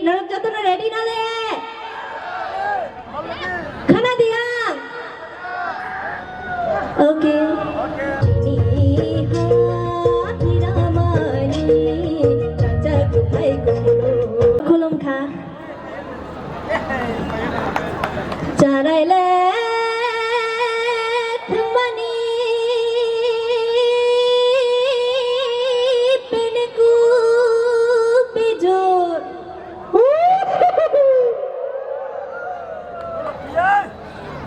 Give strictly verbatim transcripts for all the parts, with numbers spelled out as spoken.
Jotono ready na le? Khana diya? Okay. Khulum kha. Charai le thumani pene ku bijor.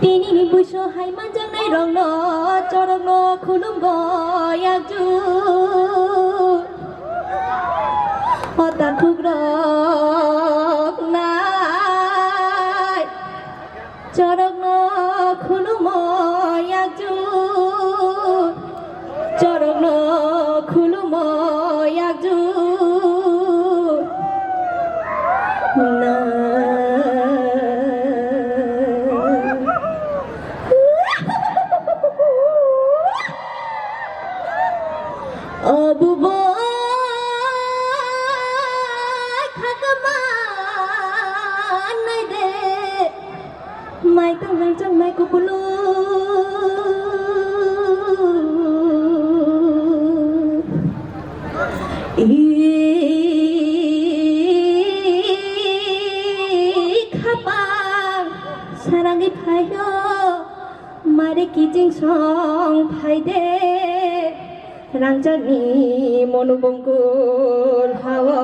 Tini ni buiso hai manjaknai rokno chorokno khulumgo yakju. O takhuk rok nai chorokno khulumo yakju. Chorokno khulumo yakju. Na. O bubo khakma nai de. Mai tang rang chang mai kupulu. I khapang sarangi phaio, mare kiching song phaide. Rangchakni monu bongkul hao.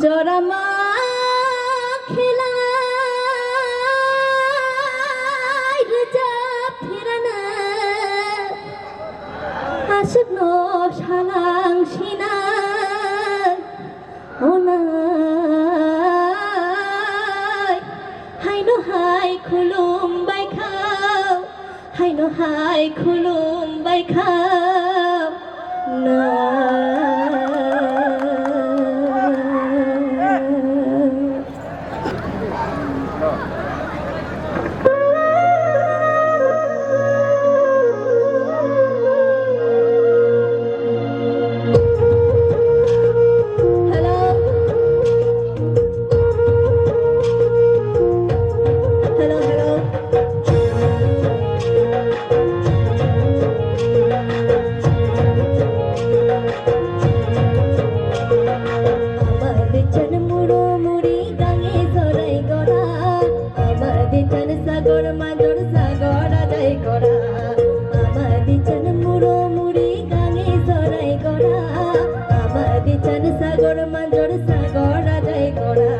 Jorama khelai rwchap pherana. Aswkno salang sinai. Onai, haino hai khulum bai khao, haino hai khulum bai khao, na. Hello. Hello, hello. Ama dichan muro muri gange sorai gora. Ama dichan sagor major sagor ajai gora. Ama dichan muro muri gange sorai gora. Ama dichan sagor major sagor ajai gora.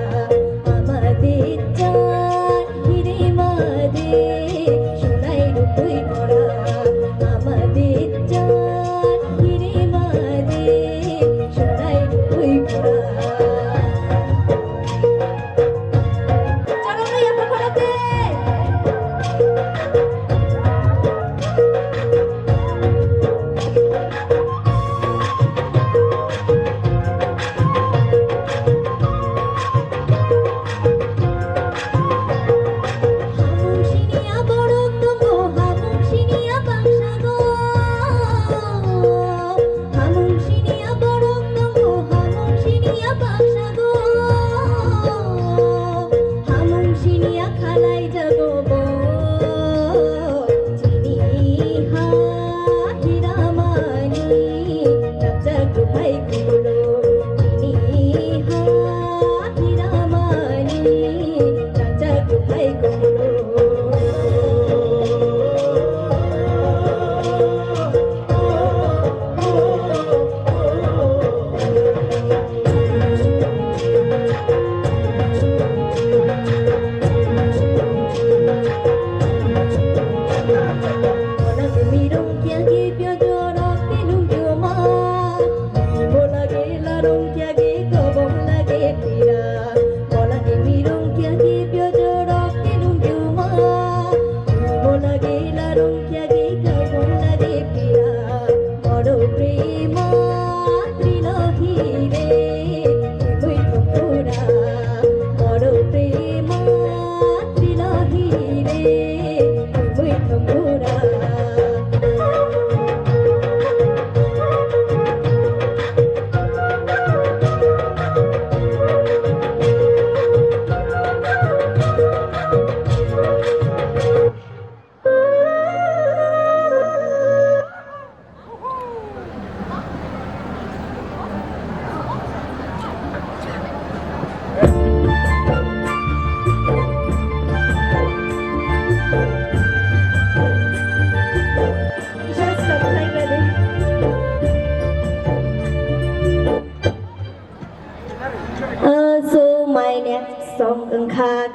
Ama dichan hirima de sunai rupui gora. Ama dichan hirima de sunai rupui gora. Hamung sini aborok tongo, hamung sini abaksa go. Hamung sini akhalai jago bo. Chini ha hiramani, chapchak rupai kulo. Chini ha hiramani, chapchak rupai kulo.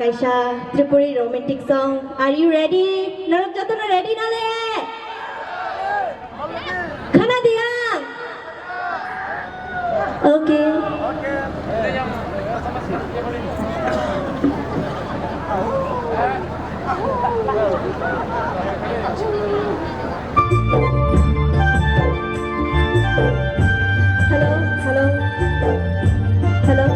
Kaisa Tripuri romantic song. Are you ready? Norok jotono ready na le? Khana diya? Okay. Hello, hello, hello.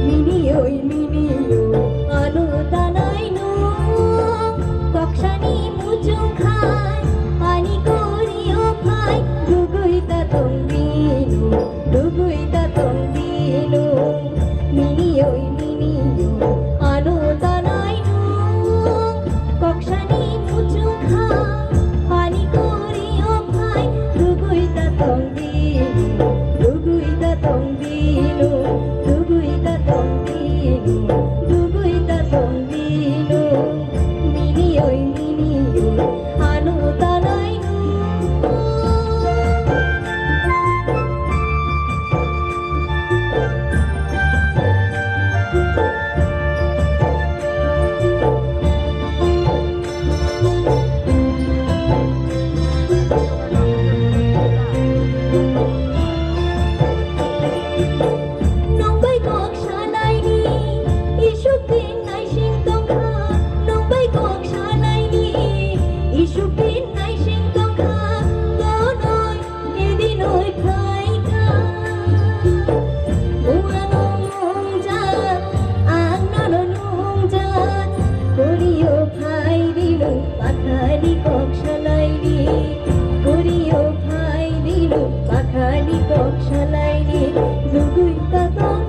Mini oi mini o, ano tanai no, koksani muchung khai, ani korio phai, dugui ta tong binu, dugui ta tong binu. Mini oi mini o, ano tanai no, koksani muchung khai, ani korio phai, dugui ta tong binu, dugui ta tong binu, dugui ta tong binu, dugui ta tong binu. Mini oi mini o, ano tanai no. Nongbai kok salaini, isuk pin naising tongkha. Nongbai kok salaini, isuk pin naising tongkha. Tonoi, edinoi phaikha. Uano nungjak, ang nono nungjak. Korio phai di nung pakhani kok salaini. Korio phai di nung pakhani kok salaini. Dugui ta tong